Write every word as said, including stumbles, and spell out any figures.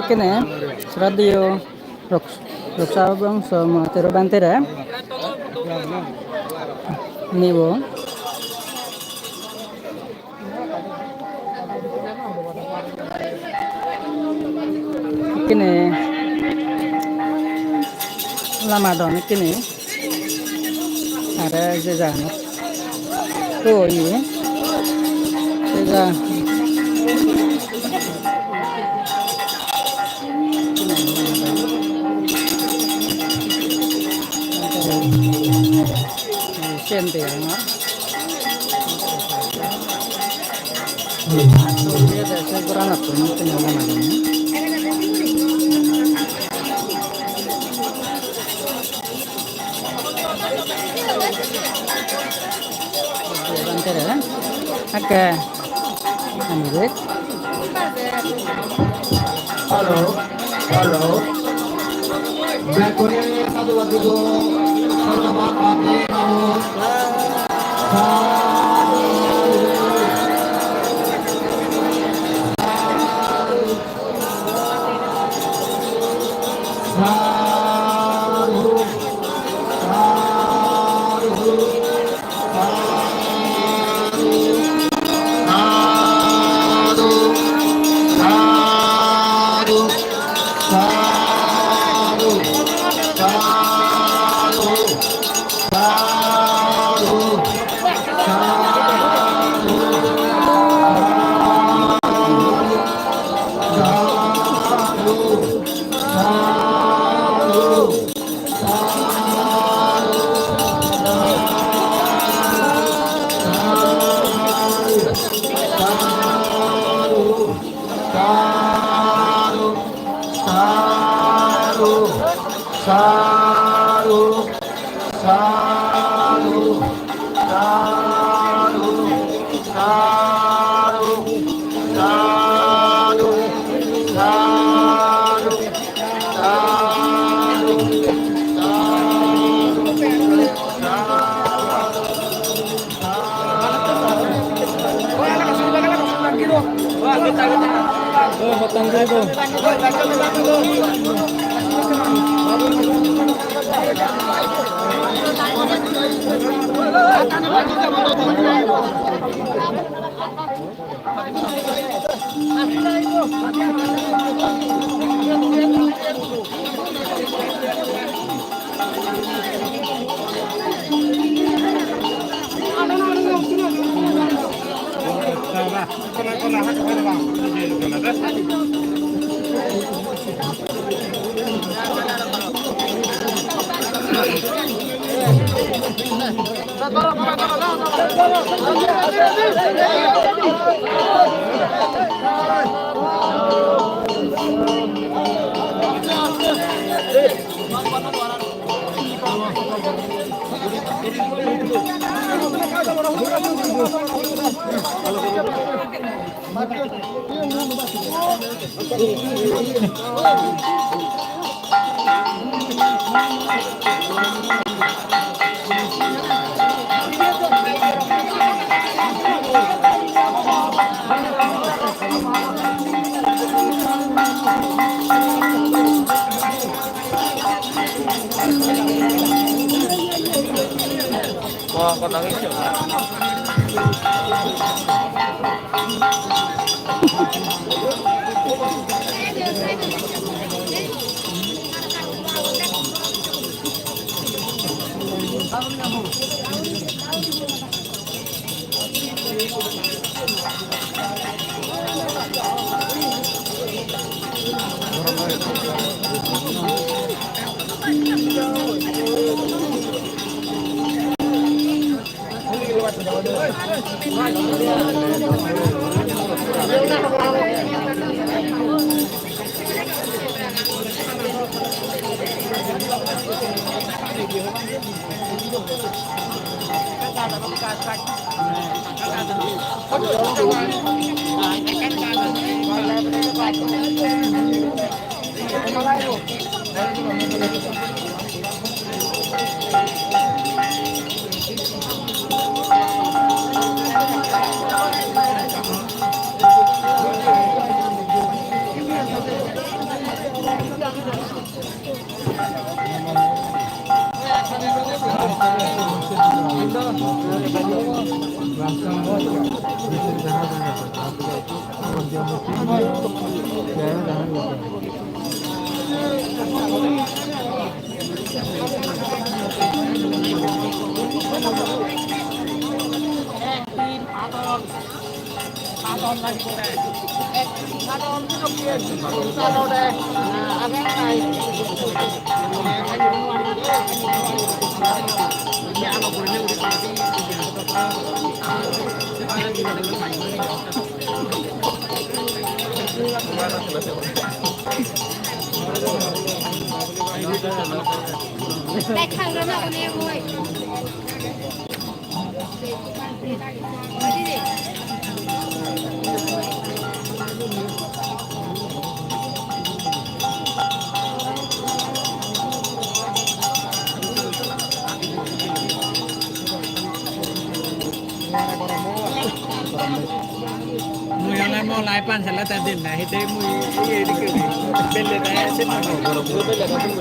Kene, sraddheyo Rok-, Roksa Bongso Mahatthero Bhantere nibo. Ikkene lama don ikkene. Are je jana. To ye. Je ja. Siyen degongor. Iyot se goranattun tumi hobor nw pang. Ekke. Ani re. Hello, hello. Bekkune sadhubad dibo. Sadhubad dibo. Sadhu, sadhu. Sadhu, sadhu, sadhu, sadhu, sadhu, sadhu, sadhu. Sadhu, sadhu, sadhu, sadhu, sadhu, sadhu, sadhu. Mui ole mo life-an sele te din na, hite mui iye dikke belle te se mo belle te.